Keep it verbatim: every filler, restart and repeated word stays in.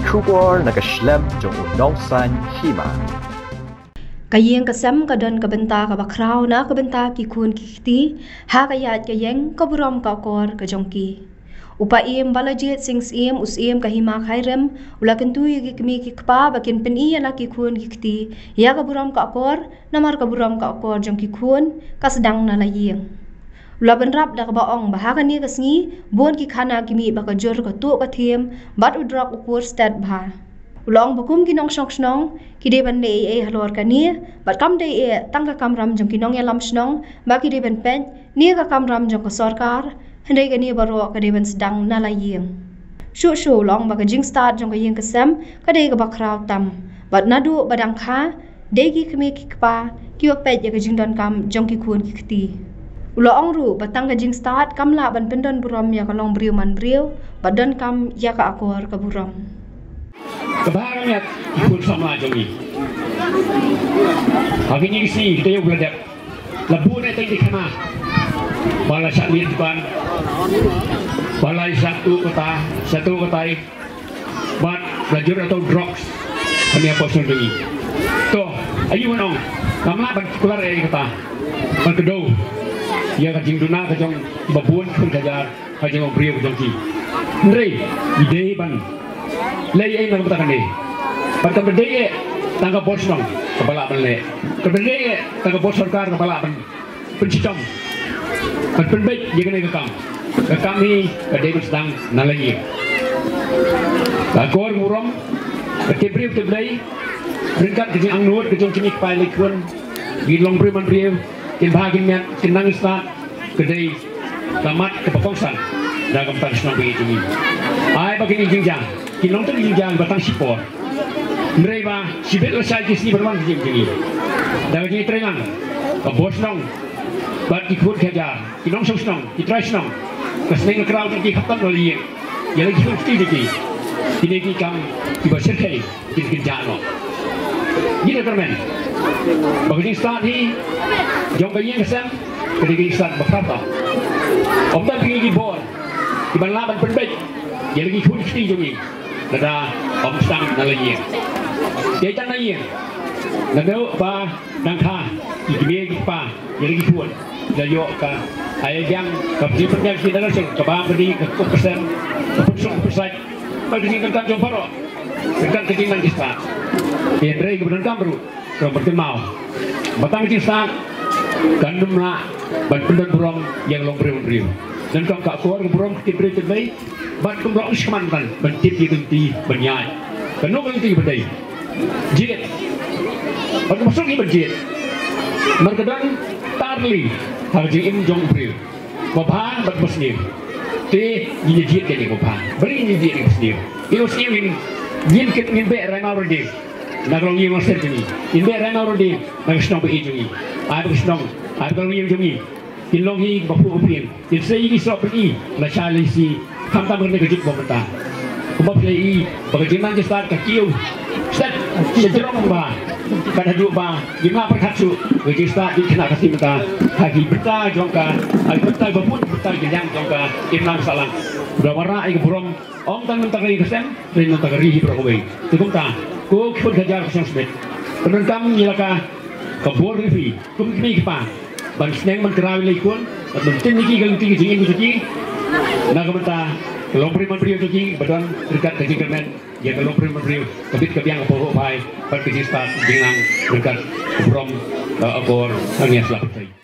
Khubor na ka shlem jong u nongsan hima. Ka ïing ka sem ka don ka bynta kaba khraw na ka bynta ki khun ki kti ha ka ïaid ka ïeng ka burom ka akor ka jong ki. U Paiem Balajied Sing Syiem, u Syiem ka Hima Khyrim, u la kyntu ïa ki kmie ki kpa ba kin pyni ïa la ki khun ki kti ïa ka burom ka akor, namar ka burom ka akor jong ki khun ka sdang na la ïing. U la bynrap da kaba ong ba ha kane ka sngi bun ki khana ki mih ba ka jur ka tuh ka thiem bad u drok u pur stet bha. U la ong ba kum ki nongshong shnong ki dei ban leh ei ei halor kane, bad kam dei eh tang ka kamram jong ki nongïalam shnong ba ki dei ban peit, ne ka kamram jong ka sorkar, hynrei kane baroh ka dei ban sdang na la ïing. Shuh shuh u la ong ba ka jingstad jong ka ïing ka sem ka dei kaba khraw tam, bad naduh ba dang kha, dei ki kmie ki kpa kiba peit ïa ka jingdonkam jong ki khun ki kti. U la ong ruh ba tang ka jingstad kam lah ban pyndon burom ïa ka longbriew manbriew, bad donkam ïa ka akor ka burom. Kaba ha ka miat ki khun samla jong ngi. Ha kine ki sngi kita ïa u la dep. La bun eh tang ki khana ba la shah leit dukan, ba la shah tuh kata, shah tuh katai, bad la jur ïa uto u drugs ha nia poh shnong jong ngi. To, aïu ban ong, kam lah ban kular eh kata, ban kdew ïa ka jingduna ka jong ba bun khun ka jar, ka jong u briew ka jong ki. Hynrei ngi dei ban leh ei na ka bynta kane. Bad kam dei eh tang ka bor shnong kaba lah ban leh, kam dei eh tang ka bor sorkar kaba lah ban pynshitom, ban pynbeit ïa kane ka kam. Ka kam hi ka dei ban sdang na la ïing. Ka akor burom, ka tip briew tip Blei, ryngkat ka jingangnud ka jong kine ki kpa ïa la ki khun, ki longbriew manbriew, kin bha kin miat, kin nang stad, ka dei ka mat kaba kongsan da ka bynta ka shnong ba ïeit jong ngi. Ai ba kine ki jingjia kin long tang ki jingjia ba tang shipor, hynrei ba shibit lashai ki sngi ban wan ka jingim jong ngi. Da ka jingtrei lang ka bor shnong bad ki khun ki hajar, ki nongshong shnong, ki trai shnong, ka sneng ka kraw jong ki khamtam na la ïing ïa la ki khun ki kti jong ki. Kine ki kam kiba shyrkhei kin, kin jah noh. Ngi da kyrmen ba ka jingstad hi jong ka ïing ka sem ka dei ka jingstad ba khraw tam. Ym don phi ngi ki bor kiban lah ban pynbeit ïa la ki khun ki kti jong ngi lada ym sdang na la ïing. Dei tang na ïing, naduh ba dang kha ki kmie ki kpa ïa la ki khun, la ïoh ka ai biang, ka jingpynbiang ki na la seng, ka bam ka dih, ka kup ka sem, ka pynsuk ka pynsait, ka jingdonkam jong baroh. Ryngkat ka jingnang jingstad. Hynrei kaba donkam ruh, kaba kynmaw ba tang ka jingstad kan ym lah ban pyndon burom ïa ka longbriew manbriew. Donkam ka akor ka burom ka tip briew tip Blei, bad kumba ong shikmat ban, ban tip ïa ka lynti ban ïaid. Kano ka lynti ba dei jied, bad kumba suk hi ban jied. Namar ka don tarli ha ka jingim jong u briew, ba bha bad ba sniew. Te ngin ïa jied kane ba bha, balei ngin ïa jied kane ba sniew? Ïa u sniew ngin, ngin kit, ngin beh rai maw ruh dei na ka longïing longser jong ngi, ngin beh rai maw ruh dei na ka shnong ba ïeit jong ngi. Ai ba ka shnong, ai ba ka longïing jong ngi kin long hi ba phuh ba phieng, kin sei ïa ki soh pyni lashai lashisngi, khamtam kane ka juk ba mynta. Kumba phi la ïohi ba ka jingnang jingstad ka kiew stet sha jrong ba kat haduh ba ngim lah pyrkhat shuh ka jingstad jong ki khynnah ka sngi mynta ha ki bynta jong ka, ha ki bynta ba bun, bynta ki liang jong ka imlang sahlang. Ba wanrah ïa ka burom ym tang na ka bynta ka ri ka sem, hynrei na ka bynta ka ri hi baroh kawei. Te kumta ko ki khun ki hajar ka shnong Smit, pyndonkam ïa la ka, ka bor ri phi kum ki kmie ki kpa ban sneng ban kraw ïa la ki khun, ban pynbeit ïa ki ka lynti ka jingim ka jong ki na ka bynta ka longbriew manbriew jong ki, ba don ryngkat ka jingkyrmen ïa ka longbriew manbriew, ka bit ka biang, ka pyrkhat phai, bad ka jingstad jingnang ryngkat ka burom, ka akor, ka ngias la pyrthei.